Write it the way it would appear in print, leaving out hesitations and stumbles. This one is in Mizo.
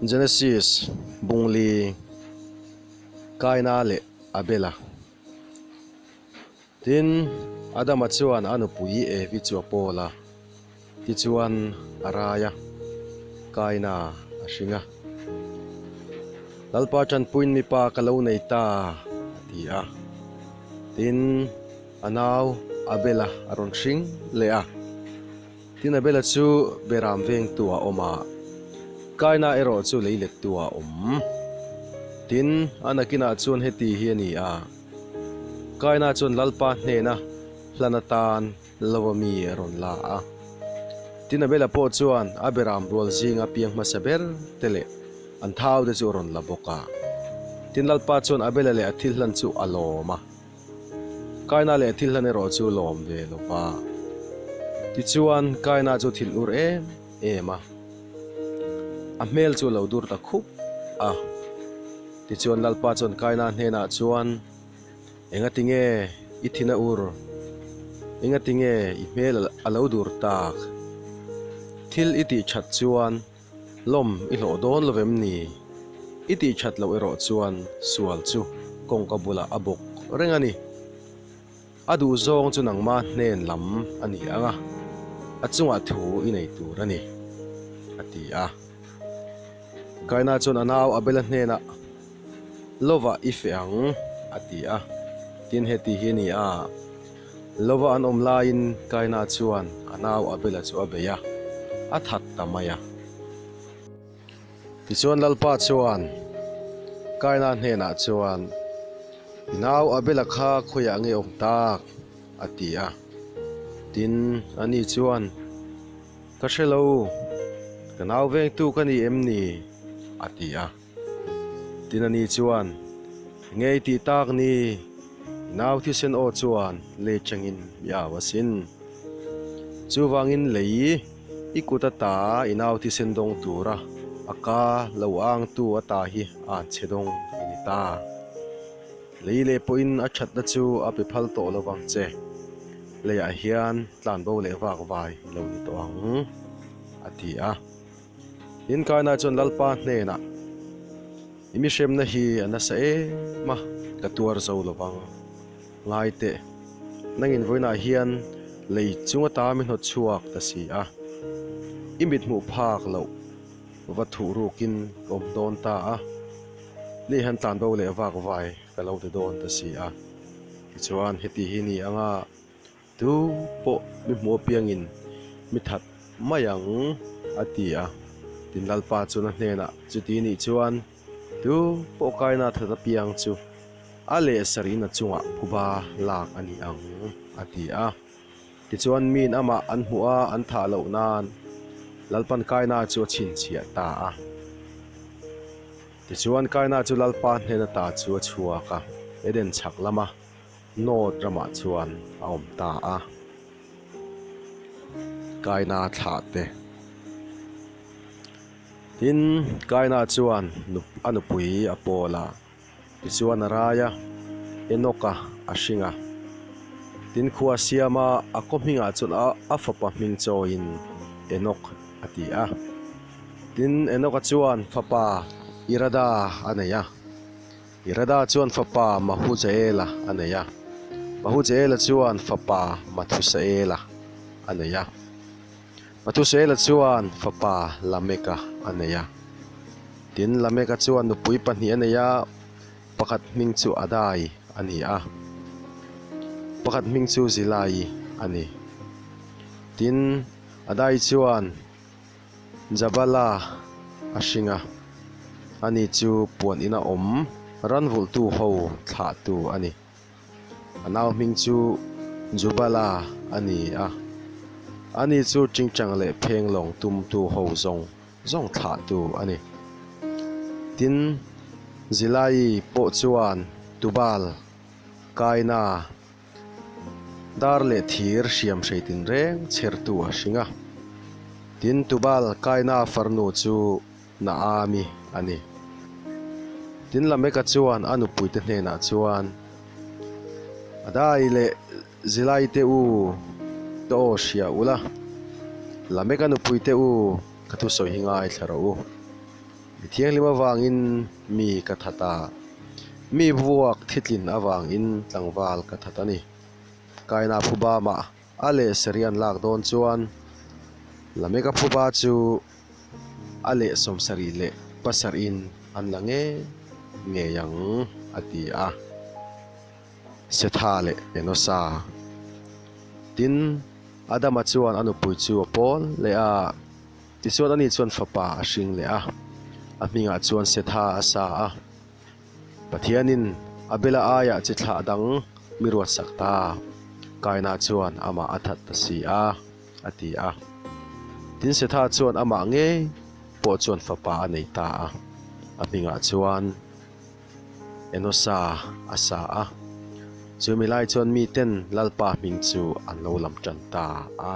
Genesis Bungli, Kaina leh Abela. Tin, Adama chuan a nupui Evi chu a pawl a, tichuan a rai a, Kaina a hring a. Lalpa tanpuiin mipa ka lo nei ta, a ti a. Tin, a nau Abela a rawn hring leh a. Tin, Abela chu Beram vengtu a awm a, Kaina erawh chu leilettu a awm. Tin, a nakinah chuan heti hi a ni a, Kaina chuan Lalpa hnena hlan atan lova mi a rawn la a. Tin, Abela pawh chuan a Beram rual zinga piang hmasa ber te leh an thau te chu a rawn la bawk a. Tin, Lalpa chuan Abela leh a thil hlan chu a lawm a. Kaina leh thil hlan erawh chu lawm ve lo va. Tichuan, Kaina chu thil ur em em a, a hmel chu a lo dur ta khup a. Tichuan, Lalpa chuan Kaina hnenah chuan, Engati nge i thin a ur? Engati nge i hmel a lo dur tak? Thil i tih that chuan Lawm i hlawh dawn lo vem ni? I tih that loh erawh chuan sual chu kawngka bulah a bawk reng a ni. A duh zawng chu nangma hnen lam a ni ang a, a chungah thu i nei tur a ni, a ti a. Kaina chuan a nau Abela hnenah, Lovah i feh ang, a ti a. Tin, heti hi a ni a. Lova an awm laiin Kaina chuan a nau Abela chu a bei a, a that ta mai a. Tichuan Lalpa chuan Kaina hnenah chuan, I nau Abela kha khawiah nge awm tak? a ti a. Tin, ani chuan, Ka hre lo, ka nau vengtu ka ni em ni? a ti a. Tin ani chuan, Ngei tih tak ni, i nau thisen aw chuan lei changin mi au asin. Chuvangin lei i kut ata i nau thisen dawng tura a ka lo angtu ata hi an chhe dawng i ni ta. Lei leh pawhin a thatna chu a pe phal tawh lo vang che. Leiah hian tlanbo leh vak vai i lo ni tawh ang, a ti a. Inkaina chuan Lalpa hnenah, I mi hremna hi a nasa em a, ka tuar zo lo vang. Ngai teh, nangin vawiinah hian lei chung ata mi hnawt chhuak ta si a, i mit hmuh phak loh va thuh rukin ka awm dawn ta a, ni han tlan bo leh vak vai ka lo ti dawn ta si a. Tichuan, heti hi ni anga Tu pawh mi hmuh apiangin mi that mai ang, a ti a. Tin Lalpa chuan a hnenah, Chuti nih chuan tu pawh kaina that apiang chu a leh sarihna chungah phuba lak a ni ang, a ti a. Tichuan miin amah an hmuh a, an thah loh nan Lalpan kaina chu a chhinchhiah ta a. Tichuan kaina chu Lalpa hnen ata chu a chhuak a, Eden chhak lama Nod ramah chuan a awm ta a, Kaina thlah te. Tin, Kaina chuan a nupui a pawl a, tichuan a rai a, Enoka a hring a. Tin, khua siama a kaw hmingah chuan a fapa hming chawiin Enok a ti a. Tin, Enoka chuan fapa Irada a nei a. Irada chuan fapa Mahujaela a nei a, Mahujaela chuan fapa Mathusaela a nei a, Mathusaela chuan fapa Lameka a nei a. Tin, Lameka chuan nupui pahnih a nei a, pakhat hming chu Adai a ni a, pakhat hming chu Zilai a ni. Tin, Adai chuan Jabala a hring a, ani chu puan ina awm ran vulhtu ho thlahtu a ni. A nau hming chu Jubala a ni a, ani chu tingtang leh pheng lawng tumtu ho zawng zawng thlahtu a ni. Tin, Zilai pawh chuan Tubal, Kaina, Dar leh thir hriam hrei tinreng chhertu a hring a. Tin, Tubal Kaina farnu chu Naami a ni. Tin, Lameka chuan a nupuite hnenah chuan, Adai leh Zilai te u, ka aw hria ula, Lameka nupuite u, ka thusawi hi ngaithla rawh u. Mi thianghlim avangin mi ka that a, mi vuak thitlin avangin tlangval ka that a ni. Kaina phuba mah a leh sarih an lak dawn chuan Lameka phuba chu a leh 77in an la ngei ngei ang, a ti a. Setha leh Enosa. Tin, Adama chuan a nupui chu a pawl leh a. Tichuan ani chuan fapa a hring leh a, a hmingah chuan Setha a sa a. Pathianin Abela aiah chi thlah dang mi ruatsak ta, Kaina chuan amah a that ta si a, a ti a. Tin Setha chuan amah ngei pawh chuan fapa a nei ta a, a hmingah chuan Enosa a sa a. Chumi lai chuan miten Lalpa hming chu an lo lam tan ta a.